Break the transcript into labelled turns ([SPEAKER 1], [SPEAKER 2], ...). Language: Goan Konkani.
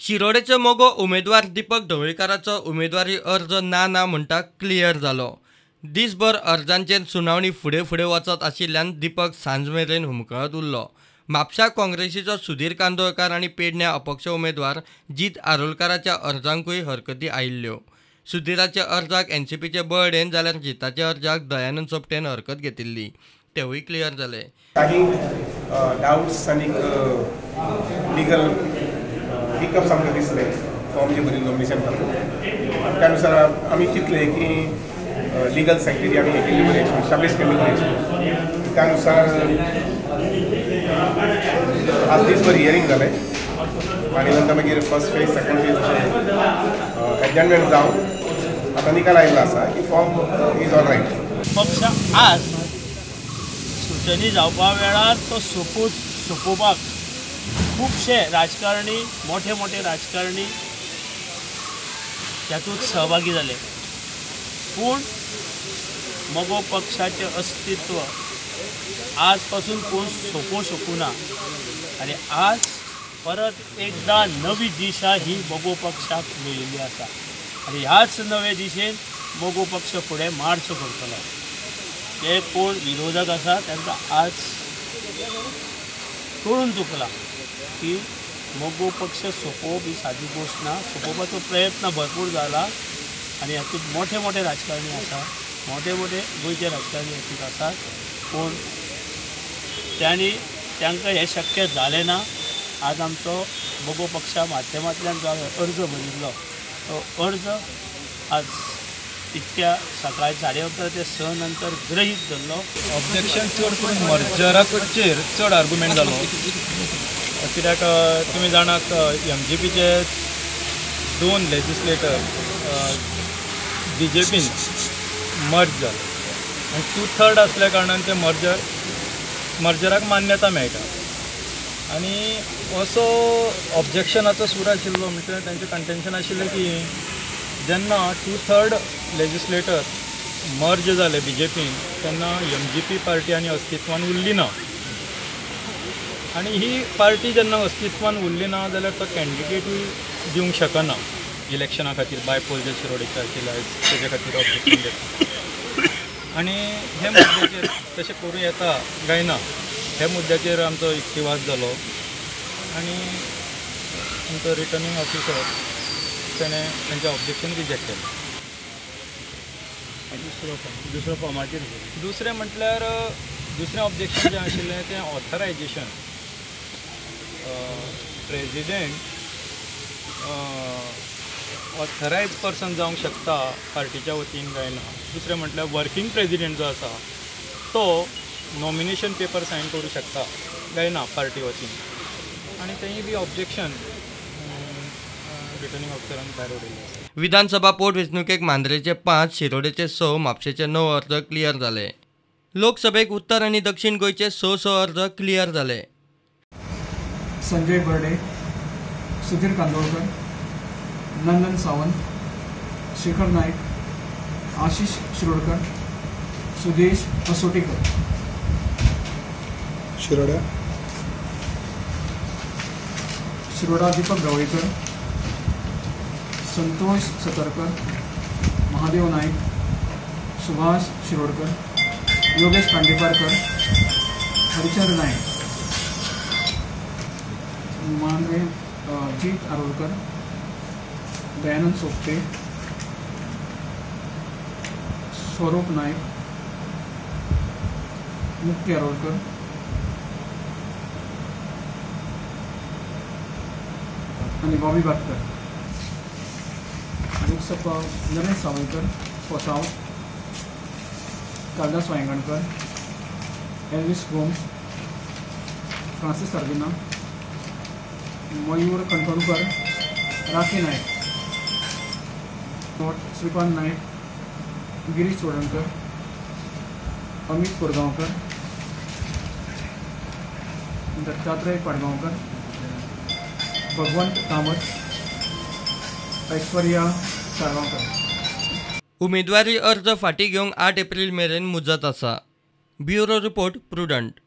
[SPEAKER 1] शिरोडेचो मगो उमेदवार दीपक ढवळीकाराचो उमेदवारी अर्ज ना ना म्हणटा क्लियर जालो. दिसभर अर्जांचेर सुनावणी फुडें फुडें वचत आशिल्ल्यान दीपक सांज मेरेन हुमकळत उरलो. म्हापशा काँग्रेसीचो सुधीर कांदोळकार आनी पेडण्या अपक्ष उमेदवार जीत आरोलकाराच्या अर्जांकूय हरकती आयिल्ल्यो. सुधीराच्या अर्जाक एनसीपीचे बर्डेन जाल्यार जिताच्या अर्जाक दयानंद सोपटेन हरकत घेतिल्ली, तेवूय क्लियर जाले.
[SPEAKER 2] काही डावट्स आनी लिगल हिकअप्स आमकां दिसले फॉर्म जे भरिल्लो नॉमिनेशन तातूंत, त्यानुसार आमी चिंतले की लिगल सँक्टिटी आमी हें केल्ली बरी आशिल्ली, एस्टाब्लीश केल्ली बरी आशिल्ली. त्यानुसार आज दीसभर हियरींग जालें आनी नंतर मागीर फर्स्ट फेज सेकंड फेज अशें एडजर्नमेंट जावन आतां निकाल आयिल्लो आसा की फॉर्म is all right.
[SPEAKER 3] पक्ष आज सुचनी जावपा वेळार तो सोंपोवपाक खुबशे राजकारणी, मोठे मोठे राजकारणी तातूंत सहभागी जाले. पूण मगो पक्षाचें अस्तित्व आज पासून कोण सोंपोवंक शकूना आनी आज परत एकदा नवी दिशा ही मगो पक्षाक मेळिल्ली आसा आनी ह्याच नवे दिशेन मगो पक्ष फुडें मार्च करतलो. ते कोण विरोधक आसा तांकां आज कळून चुकलां की मगो पक्ष सोंपोवप ही सादी गोश्ट ना. सोंपोवपाचो प्रयत्न भरपूर जाला आनी हातूंत मोठे मोठे राजकारणी आसा, मोठे मोठे गोंयचे राजकारणी हातूंत आसात, पूण तांणी तांकां हें शक्य जालें ना. आज आमचो मगो पक्षा माध्यमांतल्यान जो हांवें अर्ज भरिल्लो तो अर्ज आज इतक्या सकाळी 11:30 ते 6 नंतर गृहीत धरलो.
[SPEAKER 4] ऑब्जेक्शन चड करून मर्जराचेर चड आर्ग्युमेंट जालो, कित्याक तुमी जाणात एमजीपीचे 2 लेजिस्लेटर बीजेपीन मर्ज जाले आनी 2/3 आसल्या कारणान ते मर्जराक मान्यता मेळटा आनी असो ऑब्जेक्शनाचो सूर आशिल्लो. म्हणजे तांचें कंटेन्शन आशिल्लें की जेन्ना 2/3 लेजिस्लेटर मर्ज जाले बीजेपीन तेन्ना एमजीपी पार्टी आनी अस्तित्वान उरली ना आनी ही पार्टी जेन्ना अस्तित्वान उरली ना जाल्यार तो कॅन्डिडेटूय दिवंक शकना इलेक्शना खातीर, बायपोल जे शिरोडेचे आशिल्ले आयज तेजे खातीर ऑब्जेक्शन घेतलें. आनी हे मुद्द्याचेर तशें करूं येता काय ना हे मुद्द्याचेर आमचो युक्तिवाद जालो आनी आमचो रिटर्निंग ऑफिसर तेणें तांचें ऑब्जेक्शन रिजेक्ट केलें.
[SPEAKER 3] दुसरो फॉर्माचेर
[SPEAKER 4] दुसरें म्हटल्यार दुसरें ऑब्जेक्शन जें आशिल्लें तें ऑथरायजेशन. प्रेजिडेंट ऑथरायज पर्सन जावंक शकता पार्टीच्या वतीन काय ना. दुसरें म्हटल्यार वर्किंग प्रेजिडेंट जो आसा तो नॉमिनेशन पेपर सायन करूं शकता काय ना पार्टी वतीन, आनी तेंय बी ऑब्जेक्शन रिटर्निंग ऑफिसरान भायर उडयल्लें आसा.
[SPEAKER 1] विधानसभा पोटवेंचणुकेक मांद्रेचे 5, शिरोडेचे 6, म्हापशेचे 9 अर्ज क्लियर जाले. लोकसभेक उत्तर आनी दक्षिण गोंयचे 6 अर्ज क्लियर जाले.
[SPEAKER 5] संजय बर्डे, सुधीर कांदोळकर, नंदन सावंत, शेखर नाईक, आशिष शिरोडकर, सुदेश असोटीकर.
[SPEAKER 6] शिरोडा
[SPEAKER 5] शिरोडा दीपक ढवळीकर, संतोष सतरकर, महादेव नाईक, सुभाष शिरोडकर, योगेश खांडेपारकर, हरिचंद्र नाईक, मांद्रे जीत आरोलकर, दयानंद सोपटे, स्वरूप नाईक, मुक्ती आरोलकर, आणि Bobby Bhatkar. Loksabha Naresh Savaikar for South, Kalidas Vaingankar, Elvis Gomes, Francis Sardinha, Mayur Kantonkar, Rakhi Naik, Shripad Naik, Girish Chodankar, Amit Korgaonkar, Dattatray Padgaonkar, Bhagwant Kamat, Aishwarya Salgaonkar.
[SPEAKER 1] उमेदवारी अर्ज फाटीं घेवंक 8 एप्रील मेरेन मुजत आसा. Bureau report, Prudent.